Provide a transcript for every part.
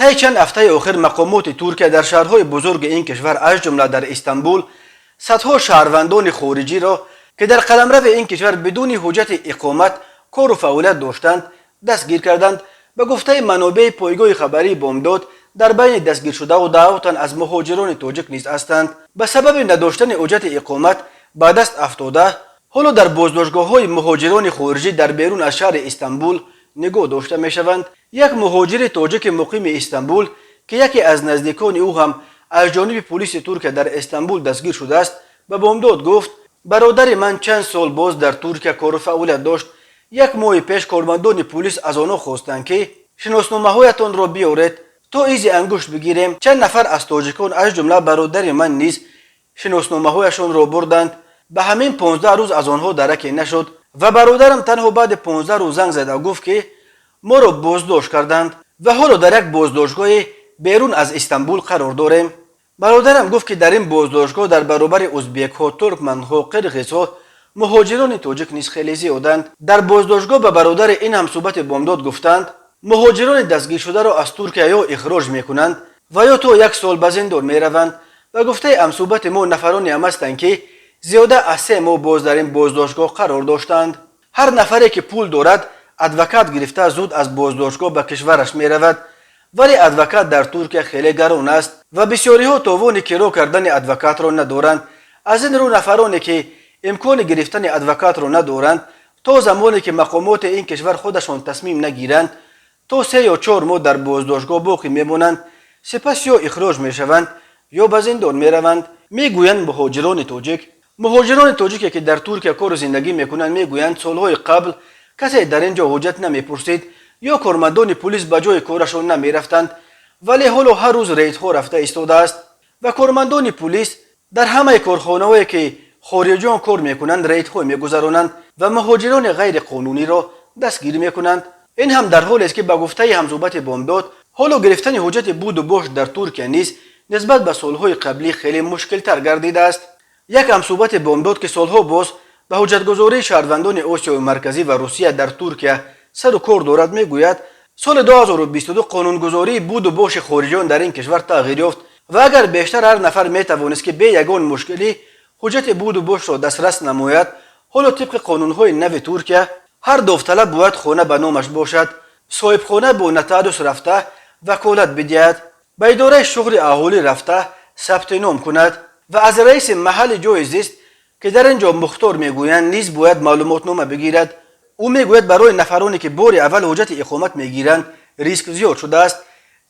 Тайи чанд ҳафтаи охир мақомоти Туркия дар шаҳрҳои бузурги ин кишвар, аз ҷумла дар Истанбул, садҳо шаҳрвандони хориҷиро, ки дар қаламрави ин кишвар бидуни ҳуҷҷати иқомат кору фаъолият доштанд, дастгир карданд. Ба гуфтаи манобеи пойгоҳи хабарии Бомдод, дар байни дастгиршудаҳо 10 тан аз муҳоҷирони тоҷик низ ҳастанд. Ба сабаби надоштани ҳуҷҷати иқомат ба даст афтода, ҳоло дар боздоштгоҳҳои муҳоҷирони хориҷӣ дар берун аз шаҳри Истанбул нигоҳ дошта мешаванд. Як муҳоҷири тоҷики муқими Истанбул, ки яке аз наздикони ӯ ҳам аз ҷониби пулиси Туркия дар Истанбул дастгир шудааст, ба Бомдод гуфт: «Бародари ман чанд сол боз дар Туркия кору фаъолият дошт. Як моҳи пеш кормандони пулис аз онҳо хостанд, ки шиносномаҳоятонро биёред, то изи ангушт бигирем. Чанд нафар аз тоҷикон, аз ҷумла бародари ман низ, шиносномаҳояшонро бурданд. Ба ҳамин 15 рӯз аз онҳо дараке нашуд ва бародарам танҳо баъди 15 рӯз занг зада гуфт, ки моро боздошт карданд ва ҳоло дар як боздоштгоҳи берун аз Истанбул қарор дорем. Бародарам гуфт, ки дар ин боздоштгоҳ дар баробари узбекҳо, туркманҳо, қирғизҳо муҳоҷирони тоҷик низ хеле зиёданд. Дар боздоштгоҳ ба бародари ин ҳамсӯҳбати Бомдод гуфтанд, муҳоҷирони дастгиршударо аз Туркия ё ихроҷ мекунанд ва ё то як сол ба зиндон мераванд. Ба гуфтаи ҳамсӯҳбати мо, нафароне ҳам ҳастанд, ки зиёда аз 3 моҳ боз дар ин боздоштгоҳ қарор доштанд. Ҳар нафаре, ки пул дорад, адвокат гирифта, зуд аз боздоштгоҳ ба кишвараш меравад, вале адвокат дар Туркия хеле гарон аст ва бисёриҳо товони киро кардани адвокатро надоранд. Аз ин рӯ нафароне, ки имкони гирифтани адвокатро надоранд, то замоне ки мақомоти ин кишвар худашон тасмим нагиранд, то 3 ё 4 моҳ дар боздоштгоҳ боқӣ мемонанд, сипас ё ихроҷ мешаванд, ё ба зиндон мераванд», мегӯянд муҳоҷирони тоҷик. Муҳоҷирони тоҷике, ки дар Туркия кору зиндагӣ мекунанд, мегӯянд, солҳои қабл касе дар ин ҷо ҳуҷҷат намепурсид ё кормандони пулис ба ҷои корашон намерафтанд, вале ҳоло ҳар рӯз рейдҳо рафта истодааст ва кормандони пулис дар ҳамаи корхонаҳое, ки хориҷиён кор мекунанд, рейдҳо мегузаронанд ва муҳоҷирони ғайриқонуниро дастгир мекунанд. Ин ҳам дар ҳолест, ки ба гуфтаи ҳамсӯҳбати Бомдод, ҳоло гирифтани ҳуҷҷати буду бош дар Туркия низ нисбат ба солҳои қаблӣ хеле мушкилтар гардидааст. Як ҳамсӯҳбати Бомдод, ки солҳо боз ба ҳуҷҷатгузории шаҳрвандони Осиёи Марказӣ ва Русия дар Туркия сару кор дорад, мегӯяд, соли 2022 қонунгузории буду боши хориҷиён дар ин кишвар тағйир ёфт ва агар бештар ҳар нафар метавонист, ки бе ягон мушкилӣ ҳуҷҷати буду бошро дастрас намояд, ҳоло тибқи қонунҳои нави Туркия ҳар довталаб бояд хона ба номаш бошад, соҳибхона бо нотариус рафта ваколат бидиҳад, ба идораи шуғли аҳолӣ рафта сабти ном кунад ва аз раиси маҳалли ҷои зист, ки дар ин ҷо мухтор мегӯянд, низ бояд маълумотнома бигирад. Ӯ мегӯяд, барои нафароне, ки бори аввал ҳуҷҷати иқомат мегиранд, риск зиёд шудааст,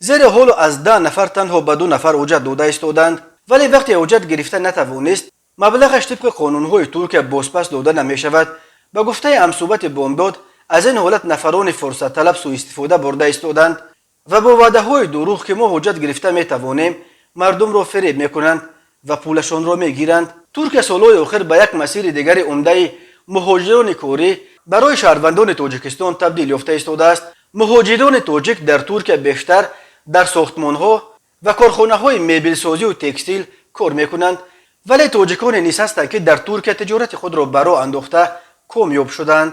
зеро ҳоло аз 10 нафар танҳо ба ду нафар ҳуҷҷат дода истодаанд. Вале вақте ҳуҷҷат гирифта натавонист, маблағаш тибқи қонунҳои Туркия бозпас дода намешавад. Ба гуфтаи ҳамсӯҳбати Бомдод, аз ин ҳолат нафарони фурсатталаб сӯистифода бурда истодаанд ва бо ваъдаҳои дурӯғ, ки мо ҳуҷҷат гирифта метавонем, мардумро фиреб мекунанд ва пулашонро мегиранд. Туркия солҳои охир ба як масири дигари умдаи муҳоҷирони корӣ барои шаҳрвандони Тоҷикистон табдил ёфта истодааст. Муҳоҷирони тоҷик дар Туркия бештар дар сохтмонҳо ва корхонаҳои мебелсозию текстил кор мекунанд, вале тоҷиконе низ ҳастанд, ки дар Туркия тиҷорати худро ба роҳ андохта, комёб шуданд.